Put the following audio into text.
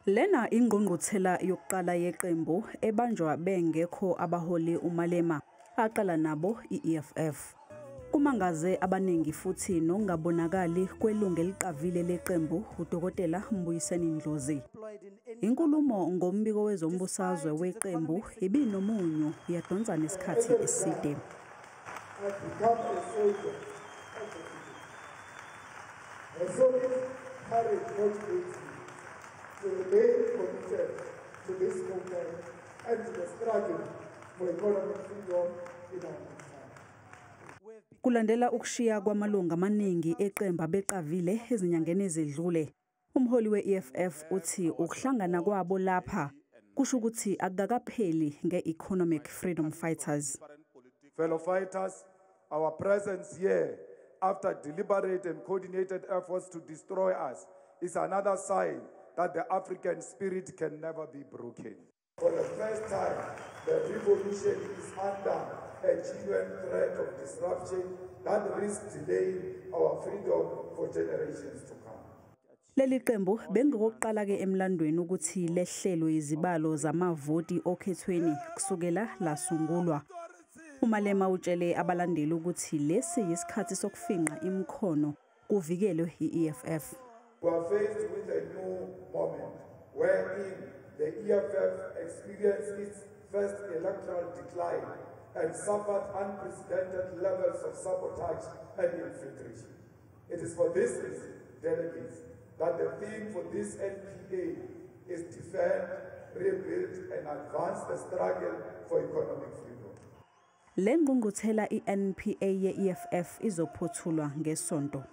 Lena ingqungquthela yokuqala yeqembu ebanjwa bengekho abaholi uMalema aqala nabo i-EFF. Kumangaze abaningi futhi nokungabonakali kwelungu eliqavile leqembu uDokotela Mbuyiseni Ndlozi. Inkulumo ngombiko wezombusazwe weqembu ibinomunyu yadonsa nesikhathi eside. I've become a soldier of the people. A solid courage motivates me to remain committed to this movement and to the struggle for economic freedom in our country. Kulandela ukushiya kwamalungu amaningi eqembu abeqavile ezinyangeni ezedlule, umholi we-EFF uthi ukuhlangana kwabo lapha kusho ukuthi akukakapheli nge-Economic Freedom Fighters. Fellow fighters, our presence here after deliberate and coordinated efforts to destroy us is another sign that the African spirit can never be broken. For the first time, the revolution is under a genuine threat of disruption that risks delaying our freedom for generations to come. Leli qembu bengokokuqala ke emlandweni ukuthi lehlelwe izibalo zamavoti okhethweni kusukela lasungulwa. UMalema utshele abalandeli ukuthi lesi yisikhathi sokufinqa imikhono kuvikelwe i-EFF. We are faced with a new moment wherein the EFF experienced its first electoral decline and suffered unprecedented levels of sabotage and infiltration. It is for this reason, delegates, that the theme for this NPA is defend, rebuild, and advance the struggle for economic freedom. Le ngqungquthela i-NPA ye-EFF izophothulwa ngeSonto.